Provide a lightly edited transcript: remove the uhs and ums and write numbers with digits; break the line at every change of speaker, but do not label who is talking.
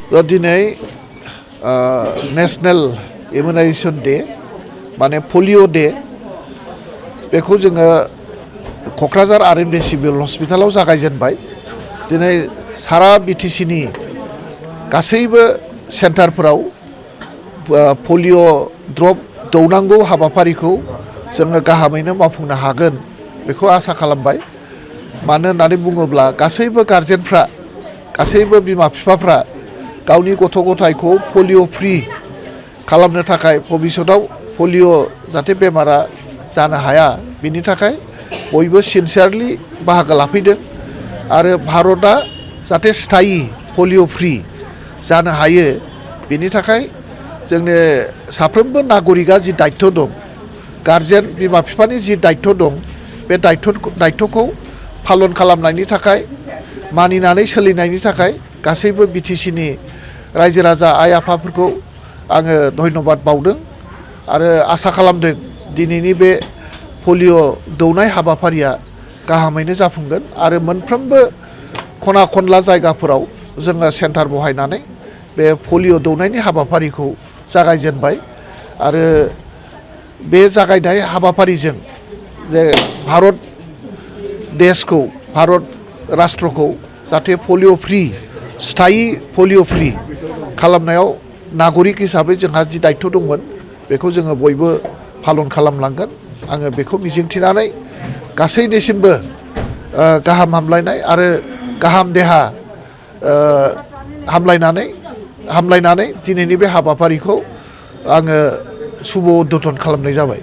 दिनै national immunisation day माने polio day बेखौ जोङो क'क्राझार आरएमडि सिभिल हस्पिटालाव जागायजेनबाय। दिनै सारा बिटिसिनि गासैबो सेन्टारफोराव पलिअ ड्रप दौनांगौ हाबाफारिखौ जोङो गाहामैनो मावफुंनो हागोन बेखौ आसा खालामबाय। मानो होननानै बुङोब्ला गासैबो गार्जेनफ्रा गासैबो बिमा बिफाफ्रा गावनि गथ' गथायखौ पलिअ फ्रि खालामनो थाखाय भबिष्यताव पलिअ जाहाथे बेमारा जानो हाया बिनि थाखाय बयबो सिनसियारलि बाहागो लाफैदों आरो भारतआ जाहाथे स्थायि पलिअ फ्रि जानो हायो बिनि थाखाय जोंनि साफ्रोमबो नागरिकआ जि दायित्व दं, गार्जेन बिमा बिफानि जि दायित्व दं, बे दायित्वखौ पालन खालामनायनि थाखाय मानिनानै सोलिनायनि थाखाय गासैबो बिटिसिनि रायजो राजा आइ आफाफोरखौ आङो धन्यबाद बावदों आरो आसा खालामदों दिनैनि बे पलिअ दौनाय हाबाफारिया गाहामैनो जाफुंगोन आरो मोनफ्रोमबो खना खनला जायगाफोराव जोङो सेन्टार बहायनानै बे पलिअ दौनायनि हाबाफारिखौ जागायजेनबाय आरो बे जागायनाय हाबाफारिजों जे भारत देशखौ भारत राष्ट्रखौ जाहाथे पलिअ फ्रि स्थायि पलिअ फ्रि खालामनायाव नागरिक हिसाबै जोंहा जि दायित्व दंमोन बेखौ जोङो बयबो पालन खालामलांगोन। आङो बेखौ मिजिंथिनानै गासैनिसिमबो गाहाम हामलायनाय आरो गाहाम देहा हामलायनानै दिनैनि बे हाबाफारिखौ आङो शुभ उद्बोधन खालामनाय जाबाय।